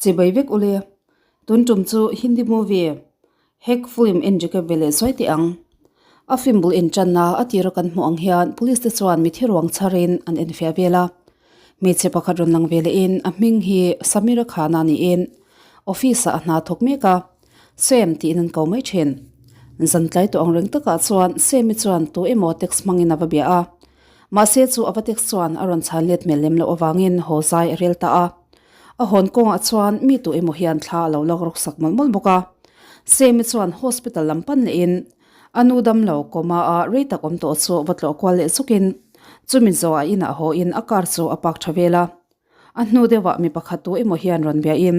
Chibai vek ule. Tun tum chu Hindi movie Hack film en recap ve leh zuai teh ang. A film bul en tanna a tira kan hmuh ang hian police te chuan mithi ruang chharin an en fiah vel a. Hmeichhe pakhat rawn lang ve lehin a hming hi Samira Khana niin office ah a hna thawk mek a, Sam tiin an ko mai thin. Zan tlai tawh ang reng takah chuan Sam-i chuan tu emaw text hmangin a va bia a. Mahse chu a va text chuan a rawn chhan let hmel lem loh avangin haw zai a rel ta a. A hawn kawngah chuan mi tu emaw hian thla a lo lak rawk sak mawlh mawlh bawk a. Sam-i chuan hospital lam pan lehin a nu damlo coma a rei tak awm tawh chu va tlawh kual leh zukin chumi zawh a inah haw in a car chu a park tha vel a. A hnu deuhah mi pakhat tu emaw hian rawn biahin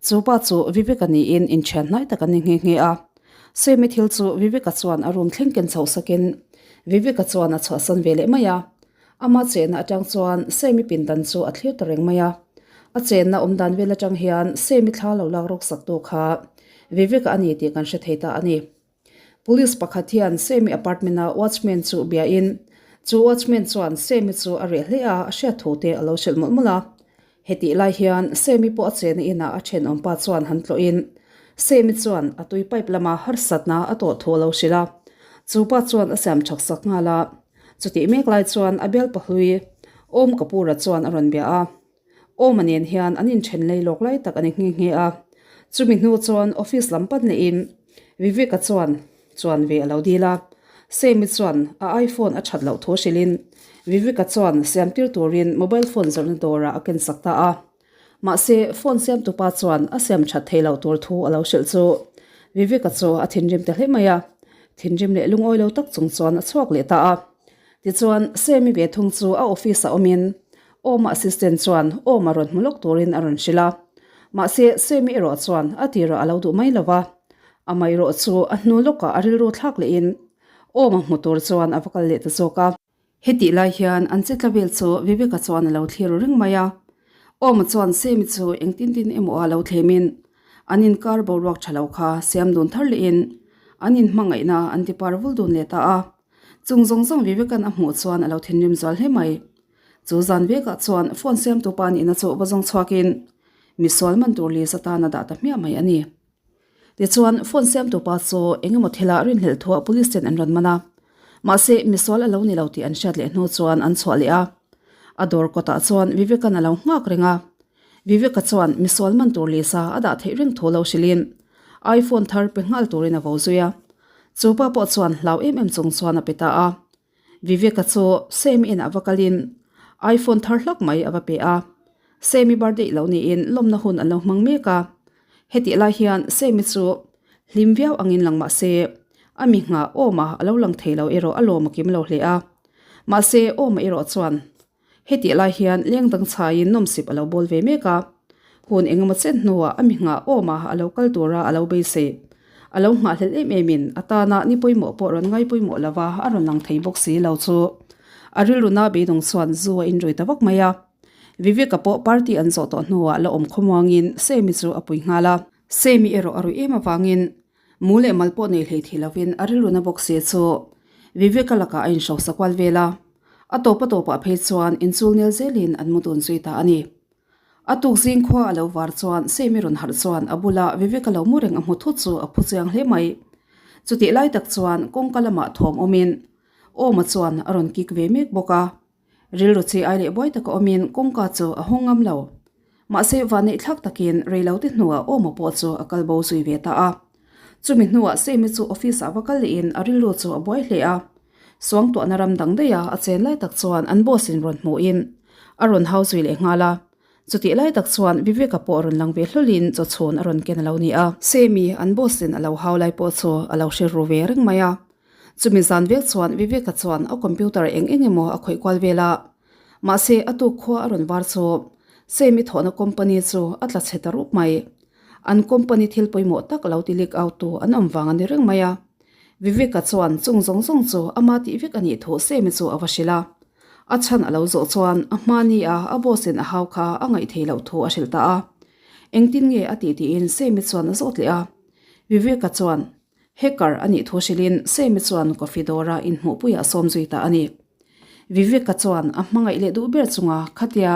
chu pa chu Vivek-a niin inthian hnai tak an ni nghe nghe a. Sam-i thil chu Vivek-a chuan a room thleng ken chhoh sakin Vivek-a chuan a chhuahsan ve leh mai a. Ama chenna atang chuan Semi pindan chu a thlir ta reng mai a. A chenna awm dan vel atang hian Semi thla lo lak rawk saktu kha Vivek-a a ni tih kan hre thei ta a ni. Police pakhat hian Semi apartment-a watchman chu biain chu watchman chuan Semi chu a reh hle a, a hriat thu te a lo hrilh mawlh mawlh a. Hetih lai hian Semi pawh a chenna inah a thenawmpa chuan han tlawhin Semi chuan a tui pipe lama harsatna a tawh thu a lo hrilh a. Chu pa chuan a siam chak sak nghal a. Chutih mek lai chuan a bial pahlui Om Kapoor-a chuan a rawn bia a. Om-a nen hian an inthen lei lawk lai tak a ni nghe nghe a. Chumi hnu chuan office lam pan lehin Vivek-a chuan chuan ve a lo dil a. Semi chuan a iPhone a that loh thu hrilhin Vivek-a chuan siamtir turin mobile phone zawrhna dawrah a kensak ta a. Mahse, phone siamtupa chuan a siam that thei loh tur thu a lo hrilh chu Vivek-a chu a thinrim ta hle mai a. Thinrim leh lungawi lo tak chung chuan a chhuak leh ta a. Tichuan, Semi ve thung chu a office-ah awmin Awma assistant chuan Awma rawn hmu lawk turin a rawn hrilh a. Mahse, Semi erawh chuan a tirah a lo duh mai lo va. Amaherawh chu a hnu lawkah a rilru thlak lehin Awma hmu tur chuan a va kal leh ta zawk a. Hetih lai hian an che tla vel chu Viveka chuan a lo thlir ru reng mai a. Awma chuan Semi chu engtin tin emaw a lo thlemin an inkar boruak tha lo kha siam dun thar lehin an inhmangaihna an ti par vul dun leh ta a. Chung zawng zawng Viveka'n a hmuh chuan a lo thinrim zual hle mai. Chu zan vekah chuan phone siamtu pa nihna chu va zawng chhuakin misual man tur list atan a dah ta hmiah mai a ni. Tichuan, phone siamtu pa chu eng emaw thilah rinhlelh thuah police ten an rawn man a. Mahse, misual a lo ni lo tih an hriat leh hnu chuan an chhuah leh a. A dawr kawtah chuan Vivek-a'n a lo nghak reng a. Vivek-a chuan misual man tur list a a dah theih reng thu lo hrilhin iPhone thar pe nghal turin a vo zui a. Chu pa pawh chuan hlau em em chung chuan a pe ta a. Vivek-a chu Semi inah va kalin iPhone thar hlak mai a va pe a. Semi birthday lo niin lawmna hun an lo hmang mek a. Hetih lai hian Semi chu hlim viau angin lang mah se, a mi nghah awma a lo lang thei lo erawh a lawm a kim lo hle a. Mahse, awma erawh chuan hetih lai hian leng dang chhaiin nawmsip a lo bawl ve mek a. Hun engemaw chen hnuah a mi nghah awma a lo kal tura a lo beisei. A lo nghahhlelh em emin a tana ni pawimawh pawh rawn ngai pawimawh lova a rawn lang thei bawk si lo chu a rilruna beidawng chuan zu a inrui ta vak mai a. Vivek-a pawh party an zawh tawh hnuah la awm khawmuangin Semi chu a pui nghal a. Semi erawh a ruih em avangin mu leh mal pawh nei hlei thei lovin a rilruna bawk si chu Vivek-a lakah a inhrosa kual vel a. A tawp a tawpah phei chuan inchul nel zelin an mu dun zui ta a ni. A tuk zing khua a lo var chuan Semi rawn harh chuan a bula Vivek-a lo mu reng a hmu thut chu a phu chiang hle mai. Chutih lai tak chuan kawngka lamah thawm awmin Awma chuan a rawn kik ve mek bawk a. Rilru chi ai leh buai taka awmin kawngka chu a hawng ngam lo. Mahse vanneih thlak takin reilote hnuah Awma pawh chu a kal bo zui ve ta a. Chumi hnuah Semi chu office ah va kal lehin a rilru chu a buai hle a. Suangtuahna ram dang daiha a chen lai tak chuan an boss in rawn hmuhin a rawn hau zui leh nghal a. Chutih lai tak chuan Vivek-a pawh rawn lang ve hlawlhin chawchhun a rawn ken a lo ni a. Semi an boss in a lo hau lai pawh chu a lo hre ru ve reng mai a. Chumi zan vek chuan Vivek-a chuan a computer eng eng emaw a khawih kual vel a. Mahse a tuk khua a rawn var chu Semi thawhna company chu a tla chhe ta rup mai. An company thil pawimawh tak lo ti leak out tu an awm vang a ni reng mai a. Vivek-a chuan chung zawng zawng chu ama tih vek a nih thu Semi chu a va hrilh a. A chhan a lo zawh chuan a hmani a a boss in a hau kha a ngaih thei loh thu a hrilh ta a. Engtin nge a tih tiin Semi chuan a zawt leh a. Vivek-a chuan Hacker a nih thu hrilhin Semi chuan coffee dawra inhmuhpuiah a sawm zui ta a ni. Vivek-a chuan a hmangaih leh duh ber chunga khatia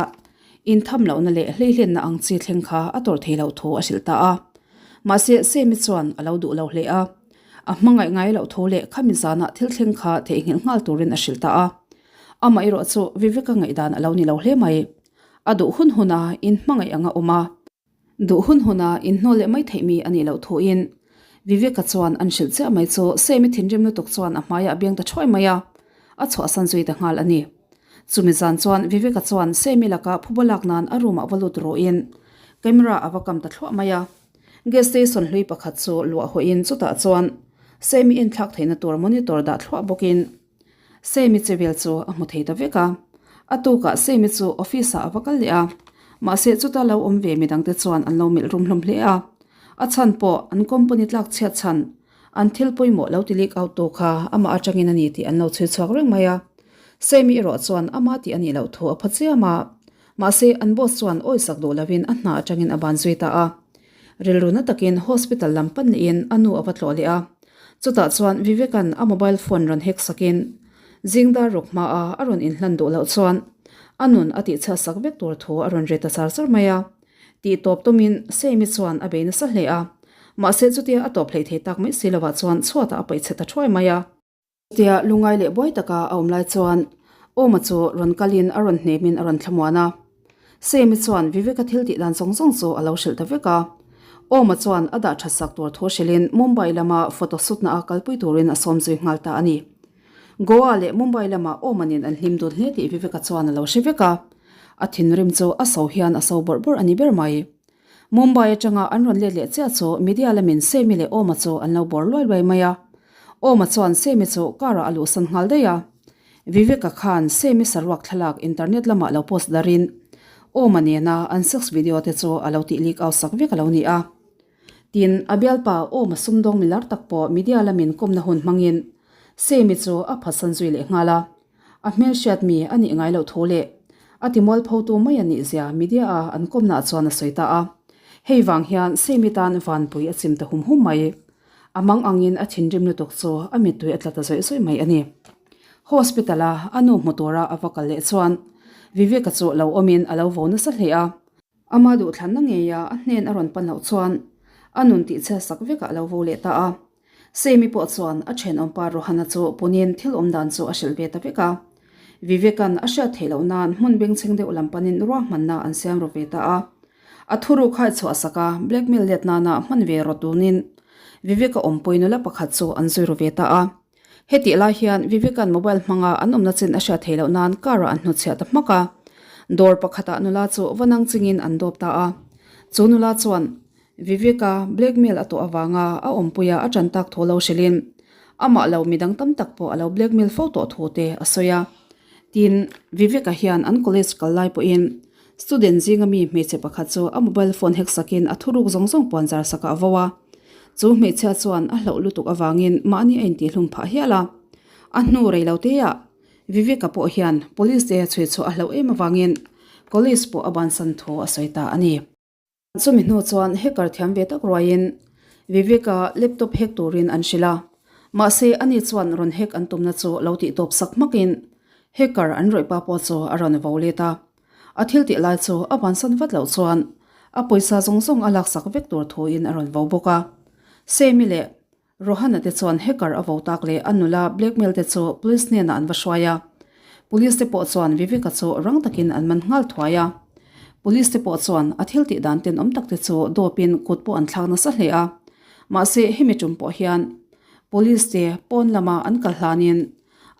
Intham lohna leh hleihlenna ang chi thleng kha a tawrh thei loh thu a hrilh ta a. Mahse, Semi chuan a lo duh lo hle a. A hmangaih ngai loh thu leh khami zanah thil thleng kha theihnghilh nghal turin a hrilh ta a. Amaherawh chu Viveka ngaihdan a lo ni lo hle mai. A duh hun huna inhmangaih anga awm a. Duh hun huna inhnawl leh mai theih mi a nih loh thuin Viveka chuan an hrilh chiah mai chu Semi thinrim lutuk chuan a hmaiah a biang ta thuai mai a, a chhuahsan zui ta nghal a ni. Chumi zan chuan Viveka chuan Semi laka phuba lak nan a room ah va lut rawhin camera a va kam ta thluah mai a. Gas station hlui pakhat chu luah hawhin chutah chuan Semi enthlak theihna tur monitor dah thluah bawkin Semi che vel chu a hmu thei ta vek a. A tukah Semi chu office ah a va kal leh a, mahse chuta lo awm ve midangte chuan an lo melh rum hlawm hle a. A chhan pawh an company tlak chhiat chhan an thil pawimawh lo ti leak out tu kha amah atangin a ni tih an lo chhui chhuak reng mai a. Semi erawh chuan ama tih a nih loh thu a phaw chiam a, mahse an boss chuan awisak duh lovin a hna atangin a ban zui ta a. Rilru na takin hospital lam pan lehin a nu a va tlawh leh a. Chutah chuan Vivek-a'n a mobile phone rawn hack sakin zingdar ruk hmaa a rawn inhlan duh loh chuan a nun a tihchhiat sak vek tur thu a rawn ri ta char char mai a. Tih tawp tumin Semi chuan a bei nasa hle a. Mahse chutia a tawp hleih thei tak mai si lovah chuan chhuatah a paih chhe ta thuai mai a. Chutia lungai leh buai taka a awm lai chuan Awma chu rawn kalin a rawn hnemin a rawn thlamuan a. Semi chuan Viveka thil tih dan zawng zawng chu a lo hrilh ta vek a. Awma chuan a dah that sak tur thu hrilhin Mumbai lama photo shoot-na a kalpui turin a sawm zui nghal ta a ni. Goa leh Mumbai lamah Awma nen an hlim dun hle tih Viveka chuan a lo hre vek a. A thinrim chu a so hian a so bawrh bawrh a ni ber mai. Mumbai atanga an rawn let leh chiah chu media lamin Semi leh Awma chu an lo bawr luai luai mai a. Awma chuan Semi chu car ah a luhsan nghal daih a. Viveka khan Semi saruak thlalak internet lamah lo post darin Awma nena an sex video te chu a lo tih leak out sak vek a lo ni a. Tin, a bialpa Awma sumdawng milar tak pawh media lamin kawmna hun hmangin Semi chu a phatsan zui leh nghal a. A hmelhriat mi a nih ngai loh thu leh a timualphotu mai a nih zia media a an kawmnaah chuan a sawi ta a. Hei vang hian Semi tan vanpui a chim ta hum hum mai. A mang angin a thinrim lutuk chu a mittui a tla ta zawih zawih mai a ni. Hospital a a nu hmu tura a va kal leh chuan Vivek-a chu lo awmin a lo vo nasa hle a. Ama duhthlanna ngeia a hnen a rawn pan loh chuan a nun tihchhiat sak vekah a lo vo leh ta a. Semi pawh chuan a thenawmpa Rohana chu punin thil awm dan chu a hrilh ve ta vek a. Vivek-a'n a hriat theih loh nan hmun bengchheng deuh lam panin ruahmanna an siam ru ve ta a. A thuruk khai chhuah sak a, blackmail let nana hman ve rawt dunin Vivek-a awmpui nula pakhat chu an zui ru ve ta a. Hetih lai hian Vivek-a'n mobile hmanga an awmna chin a hriat theih loh nan car-ah an hnutchhiah ta hmak a. Dawr pakhatah nula chu va nang chingin an dawp ta a. Chu nula chuan Vivek-a blackmail a tawh avanga a awmpuia a ṭan tak thu lo hrilhin amah lo midang tam tak pawh a lo blackmail fo tawh thu te a sawi a. Tin, Vivek-a hian an college kal lai pawhin student zinga mi hmeichhe pakhat chu a mobile phone hack sakin a thuruk zawng zawng puan zar sakah a vo a. Chu hmeichhia chuan a hlauh lutuk avangin mahni a intihlum phah hial a. A hnu rei lo teah Vivek-a pawh hian police te chhuichhuah a hlauh em avangin college pawh a bansan thu a sawi ta a ni. Chumi hnu chuan hacker thiam ve tak ruaiin Vivek-a laptop hack turin an hrilh a. Mahse, ani chuan rawn hack an tumna chu lo tih tawp sak hmakin hacker an rawih pa pawh chu a rawn vo let a. A thil tih lai chu a bansan vat loh chuan a pawisa zawng zawng a laksak vek tur thuin a rawn vo bawk a. Semi leh Rohana te chuan hacker a vo tak leh a nula blackmail te chu police hnenah an va hruai a. Police te pawh chuan Vivek-a chu rang takin an man nghal thuai a. Police te pawh chuan a thil tih dan tenawm tak te chu dawpin kut pawh an thlak nasa hle a. Mahse hemi tum pawh hian police te pawn lama an kal hlanin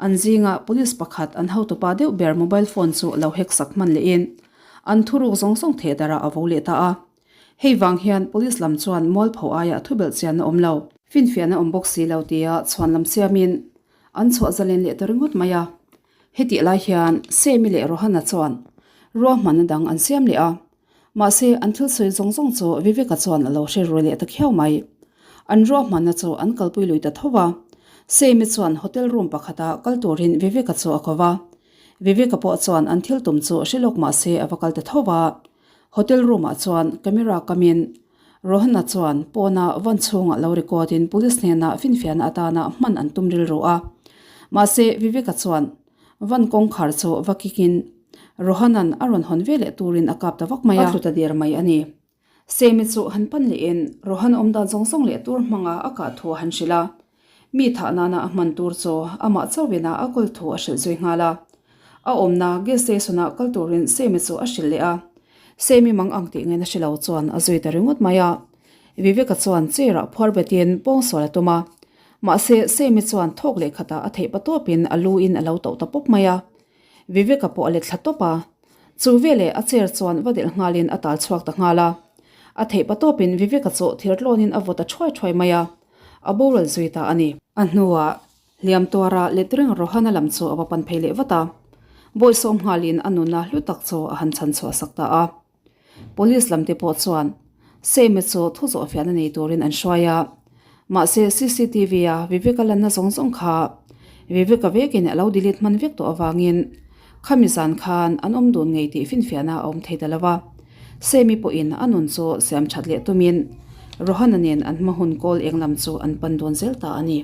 an zinga police pakhat an hotupa deuh ber mobile phone chu lo hack sak hman lehin an thuruk zawng zawng thehdarah a vo leh ta a. Hei vang hian Police lam chuan mualpho aiah thubelh chianna awm lo, finfiahna awm bawk si lo tia chhuan lam siamin an chhuah zalen leh ta ringawt mai a. Hetih lai hian Semi leh Rohana chuan ruahmanna dang an siam leh a, mahse an thil sawi zawng zawng chu Viveka chuan a lo hre rui leh ta khiau mai. An ruahmanna chu an kalpui lui ta tho va, Semi chuan hotel room pakhata kal turin Viveka chu a ko va, Viveka pawh chuan an thil tum chu hre lawk mahse a va kal ta tho va. Hotel room ah chuan camera kamin Rohana chuan pawna van chhungah lo record in police hnenah finfiahna atana hman an tum rilru a. Mahse Viveka chuan van kawngkhar chu va kick in. Rohanan a rawn hawn ve leh turin a kap ta vak mai a. A tlu ta der mai a ni. Semi chu han pan lehin Rohan awmdan zawng zawng leh tur hmanga a kah thu a han hrilh a. Mi thah nana a hman tur chu amah chauhin a a kawl thu a hrilh zui nghal a. A awmna gas station-ah kal turin Semi chu a hrilh leh a. Semi mang ang tih ngaihna hre lo chuan a zui ta ringawt mai a. Viveka chuan chair-ah phuar betin pawngsual a tum a. Mahse, Semi chuan thawk leh khatah a theih pa tawpin a lu in a lo tauh ta pawp mai a. Viveka pawh a let thla tawp a. Chu veleh a chair chuan va delh nghalin a tal chhuak ta nghal a. A theih pa tawpin Viveka chu thir tlawnin a vaw ta thuai thuai mai a. A boral zui ta a ni. A hnuah hliam tuara let reng Rohana lam chu a va pan phei leh vat a. Bawihsawm nghalin a nuna hlu tak chu a han chhan chhuah sak ta a. Police lam te pawh chuan Same chu thu zawh fiahna nei turin an hruai a, mahse cctv a Viveka lanna zawng zawng kha Viveka vekin a lo delete hman vek tawh avangin khami zan khan an awm dun ngei tih finfiahna a awm thei ta lo va. Same pawhin a nun chu siam that leh tumin Rohana nen an hma hun kawl eng lam chu an pan dawn zel ta a ni.